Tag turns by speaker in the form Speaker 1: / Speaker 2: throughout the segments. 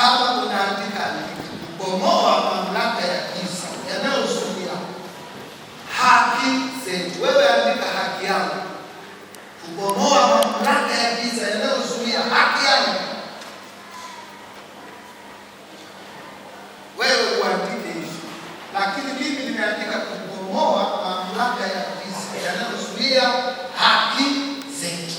Speaker 1: Kama unaandika, andika kubomoa mamlaka ya giza yanayozuia haki zetu. Wewe andika haki yangu, kubomoa mamlaka ya giza yanayozuia haki yangu. Wewe uandike hivi, lakini mimi nimeandika kubomoa mamlaka ya giza yanayozuia haki zetu.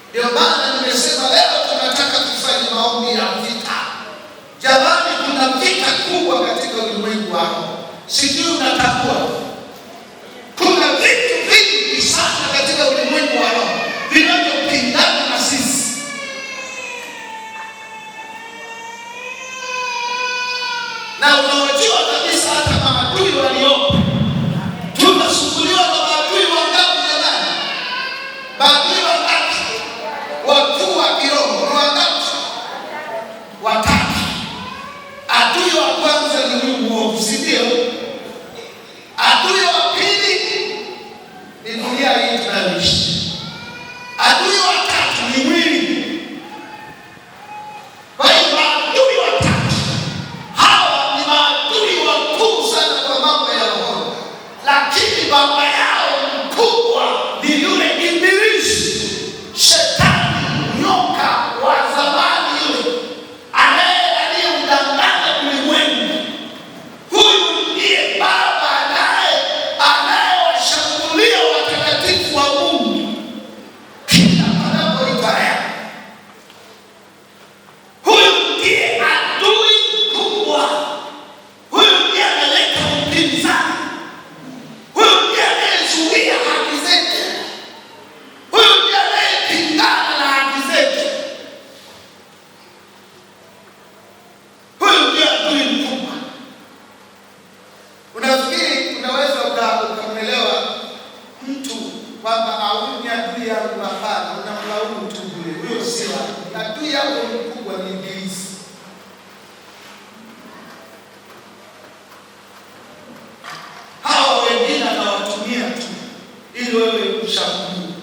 Speaker 1: Ndio maana nimesema leo tunataka tufanye maombi ya vita. Jamani, kuna vita kubwa katika ulimwengu wako, sijui unatambua. Kuna vitu vingi sana katika ulimwengu wa roho vinavyopingana na sisi. Na unawajua kabisa hata maadui waliopo. Tunasumbuliwa na maadui wangapi jamani? Maadui wangapi? Wakuu wa kiroho ni wangapi? Watatu. Adui wa kwanza ni huyu mwovu, si ndio? Adui wa pili ni dunia hii tunayoishi. Adui wa tatu ni mwili. Kwa hiyo maadui watatu hawa ni maadui wakuu sana kwa mambo ya roho, lakini baba yao mkubwa ni yule Ibilisi, shetani, nyoka wa zamani yule aliyeudanganya ulimwengu. Huyu ndiye baba anayewashambulia watakatifu wa Mungu kila panapoitwa leo. Huyu ndiye adui mkubwa, huyu ndiye analeta upinzani, huyu ndiye anayezuia haki zetu, huyu ndiye anayepingana na haki zetu, huyu ndiye adui mkubwa. Unafikiri unaweza ukamwelewa mtu kwamba huyu ni adui yangu? Hapana, unamlaumu tu bure. Huyo sio adui. Adui yako mkubwa ni Ibilisi. Hawa wengine anawatumia tu ili wewe ushambuliwe.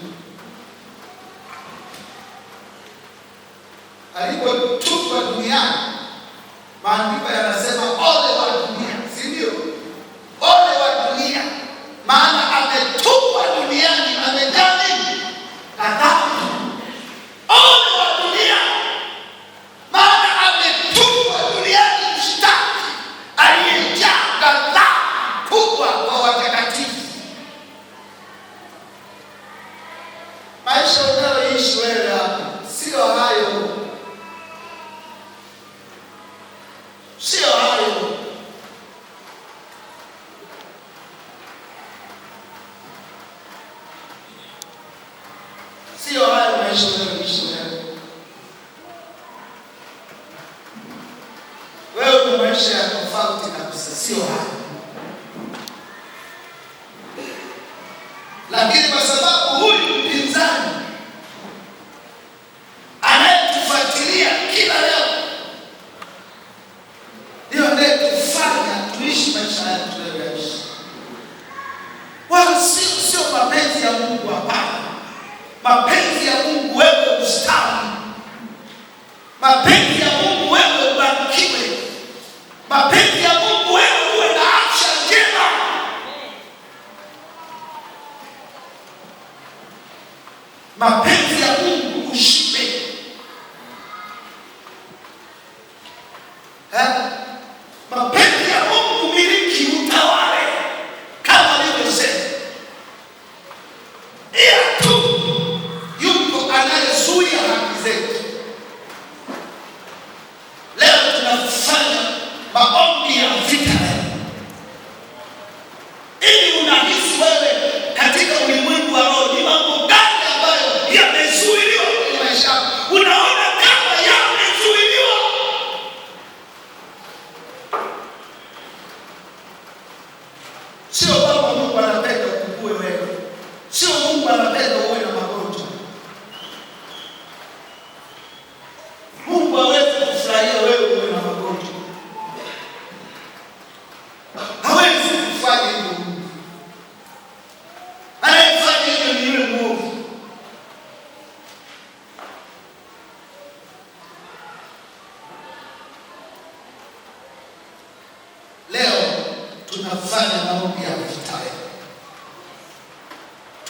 Speaker 1: Alipotupwa duniani, maandiko yanasema ole wa dunia, si ndio? Ole wa dunia, maana ametupwa duniani, amejaa nini? Ghadhabu. Ole wa dunia, maana ametupwa duniani mshtaki aliyejaa ghadhabu kubwa kwa watakatifu. Maisha unayoishi wewe hapa sio hayo, sio hayo. Sio hayo maisha unayoishi wewe. Wewe una maisha ya tofauti kabisa, sio hayo. Lakini kwa sababu huyu mpinzani anayetufuatilia kila leo ndio anayetufanya tuishi maisha haya tunayoyaishi. Wala sio mapenzi ya Mungu, hapana. Mapenzi ya Mungu wewe ustawi, mapenzi ya Mungu wewe ubarikiwe, mapenzi ya Mungu wewe uwe na afya njema. Mapenzi ya Mungu ushibe. Eh? Mapenzi ya Mungu miliki, utawale kama alivyosema. Ila tu yupo anayezuia haki zetu. Leo tunafanya maombi ya vita leo, ili unahisi wewe katika ulimwengu wa roho ni mambo gani ambayo yamezuiliwa kwenye maisha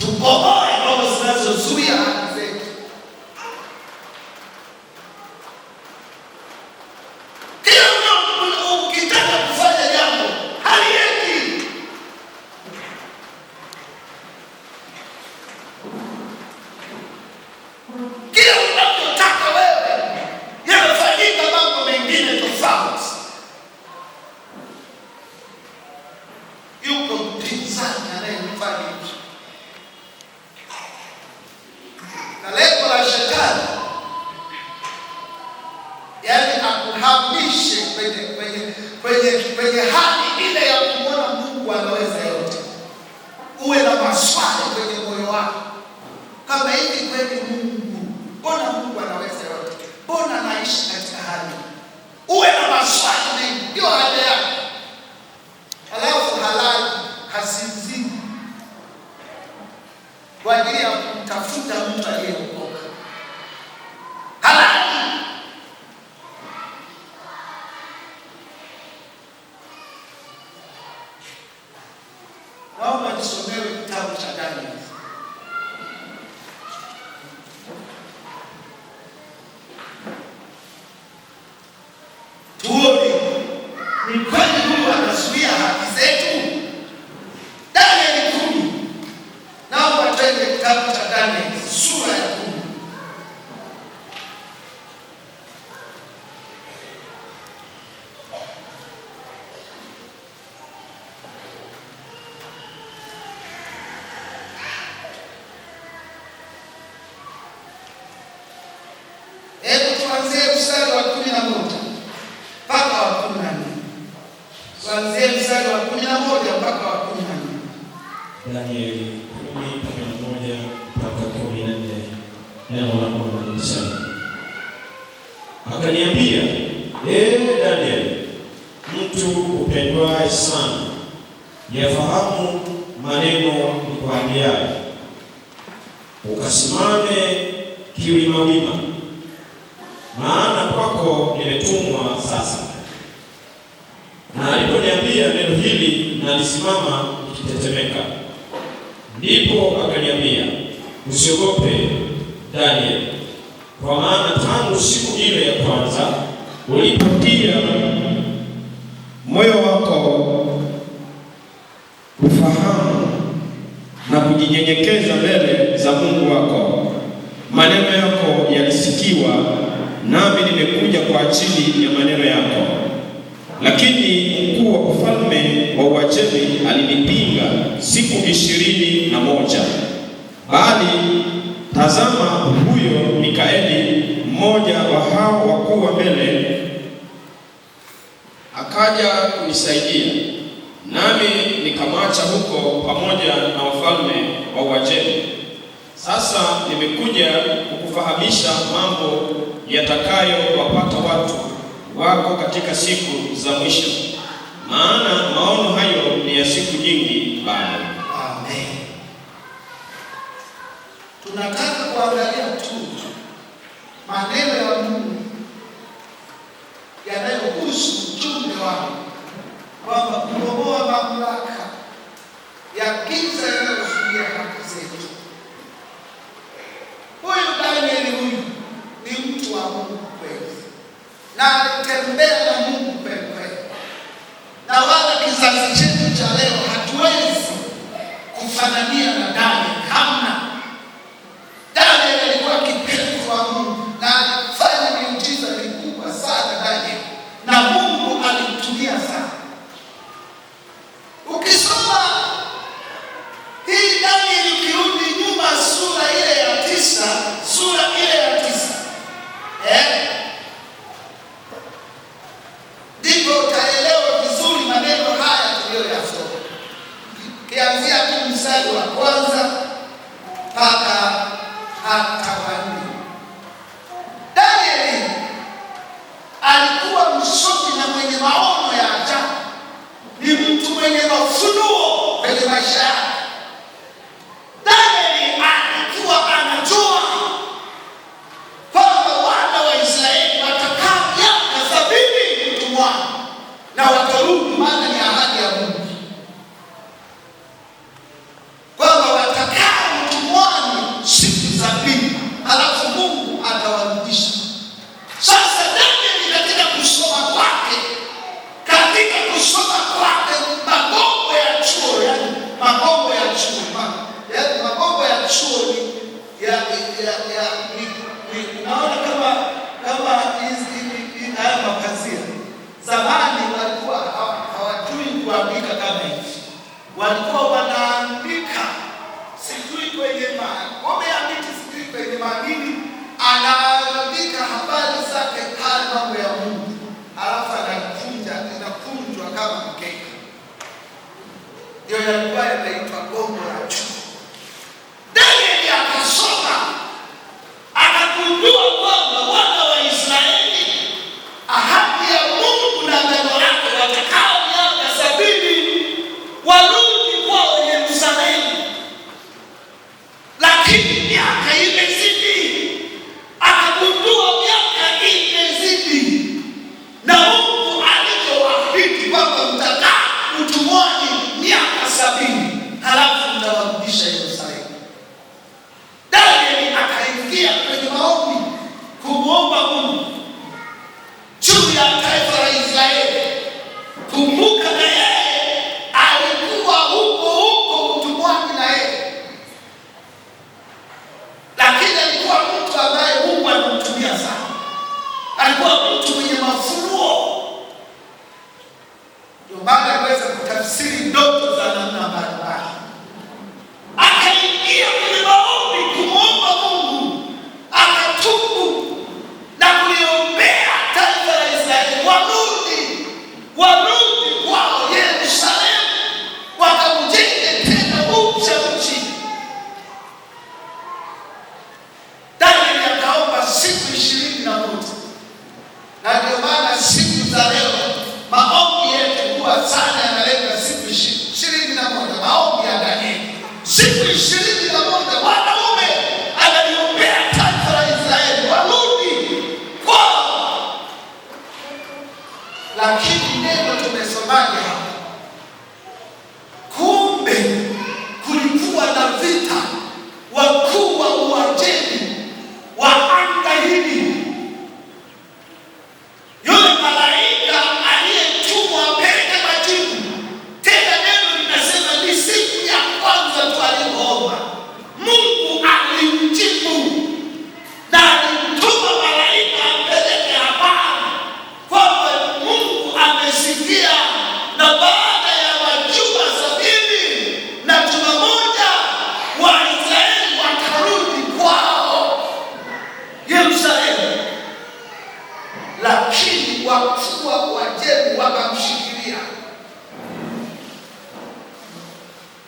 Speaker 1: Tubomoe roho zinazozuia haki zetu. Kila ukitaka kufanya jambo haliendi. Kila unavyotaka wewe, yanafanyika mambo mengine tofauti. Yuko mpinzani anayemfanya hivyo, na lengo la shetani yaani akuhamishe kwenye hali ile ya kumwona Mungu anaweza yote. Uwe na maswali kwenye moyo wako, kama hivi kweli Mungu, mbona Mungu anaweza yote, mbona naishi katika hali? Uwe na maswali mengi, ndio haja yake. Halafu halali hasinzii kwa ajili ya kumtafuta mtu aliyeokoka. Halali. Naomba nisomewe kitabu cha Daniel. Tuone ni kweli huyu anazuia haki zetu. Daniel 10. Naomba twende kitabu cha Daniel sura ya 10. Hebu tuanzie mstari wa 11 mpaka wa 14. Tuanzie mstari wa 11 mpaka wa 14.
Speaker 2: Danieli 10:11 mpaka 14. Neno la Bwana linasema, akaniambia, ee Danieli, mtu upendwaye sana, yafahamu maneno nikuambiayo, ukasimame kiwimawima, maana kwako nimetumwa sasa. Na aliponiambia neno hili, nalisimama nikitetemeka. Ndipo akaniambia, usiogope Daniel, kwa maana tangu siku ile ya kwanza ulipotia moyo wako kufahamu na kujinyenyekeza mbele za Mungu wako, maneno yako yalisikiwa, nami nimekuja kwa ajili ya maneno yako. Lakini mkuu wa ufalme wa Uajemi alinipinga siku 21. Bali tazama, huyo Mikaeli, mmoja wa hao wakuu wa mbele, akaja kunisaidia, nami nikamwacha huko pamoja na wafalme wa Uajemi. Sasa nimekuja kukufahamisha mambo yatakayowapata watu wako katika siku za mwisho, maana maono hayo ni ya siku nyingi bado.
Speaker 1: Amen. Tunataka kuangalia tu maneno ya Mungu yanayohusu ujumbe wake, kwamba kubomoa mamlaka ya giza yanayozuia haki zetu. Huyu Danieli huyu ni mtu wa Mungu kweli, na alitembea na Mungu kweli kweli, na wala kizazi chetu cha leo hatuwezi kufanania na Daniel. Hamna. Daniel alikuwa kipenzi wa Mungu na alifanya miujiza mikubwa sana Daniel, na Mungu alimtumia sana. Ukisoma hii Daniel, ukirudi nyuma sura ile ya 9, sura ile ya 9, ndipo utaelewa vizuri maneno haya tuliyoyasoma. Kianzia tu mstari wa kwanza mpaka hata wa 4. Danieli alikuwa msomi na mwenye maono ya ajabu, ni mtu mwenye mafunuo kwenye maisha yake. Danieli alikuwa anajua kwamba wana wa Israeli watakaa miaka 70 utumwani na watarudi, maana ni ahadi ya Mungu kwamba watakaa ya, ya ni unaona kama hizi haya mapazia. Zamani walikuwa hawajui kuandika kama hivi, walikuwa wanaandika sijui kwenye magome ya miti, sijui kwenye manini, anaandika habari zake pale, mambo ya Mungu, alafu anakunja, inakunjwa kama mkeka. Ndio yalikuwa yanaitwa gongo la chuma. Danieli akasoma akagundua kwamba wana wa Israeli, ahadi ya Mungu na agano lake, watakaa miaka 70 warudi kwao Yerusalemu, lakini miaka imezidi. Akagundua miaka imezidi, na Mungu alivyowaahidi kwamba mtakaa utumwani miaka 70 halafu mtawarudisha Yerusalemu. Danieli akaingia kwenye maombi kumwomba Mungu juu ya taifa la Israeli. Kumbuka na yeye alikuwa huko huko utumwani na yeye, lakini alikuwa mtu ambaye Mungu alimtumia sana. Alikuwa mtu mwenye mafunuo, ndio maana aliweza kutafsiri ndoto za namna mbalimbali. Akaingia kwenye maombi kumwomba Mungu, akatubu na kuliombea taifa la Israeli warudi kwao Yerusalemu, wakaujenge tena upya mji. Danieli akaomba siku 21, na ndio maana siku za leo maombi yetu huwa sana yanalenga siku 21, maombi ya Danieli siku 21, wanaume analiombea taifa la Israeli warudi kwao. Lakini neno tumesomaje hapa? Kumbe kulikuwa na vita, wakuu wa Uajemi wa anga hili, yule malaika aliyetumwa apeleke majibu. Tena neno linasema ni siku ya kwanza tu alipoomba, Mungu alimjibu na alimtuma malaika apeleke habari kwamba Mungu amesikia, na baada ya majuma 70 na juma 1 Waisraeli watarudi kwao Yerusalemu. Lakini wakuu wa Uajemi wakamshikilia.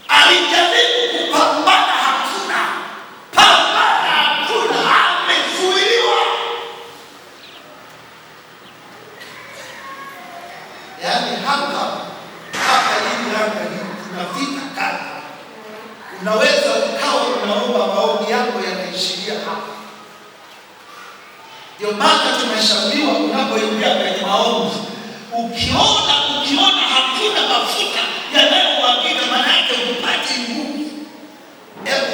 Speaker 1: Alijaribu kupambana, hakuna pambana, hakuna, amezuiliwa. Yaani hapa hapa hili anga hili kuna vita kali. Unaweza ukawa unaomba maombi yako yanaishiria hapa. Ndio maana tumeshauriwa unapoingia kwenye maombi, ukiona hakuna mafuta yanayomwagika, maana yake hupati nguvu. Hebu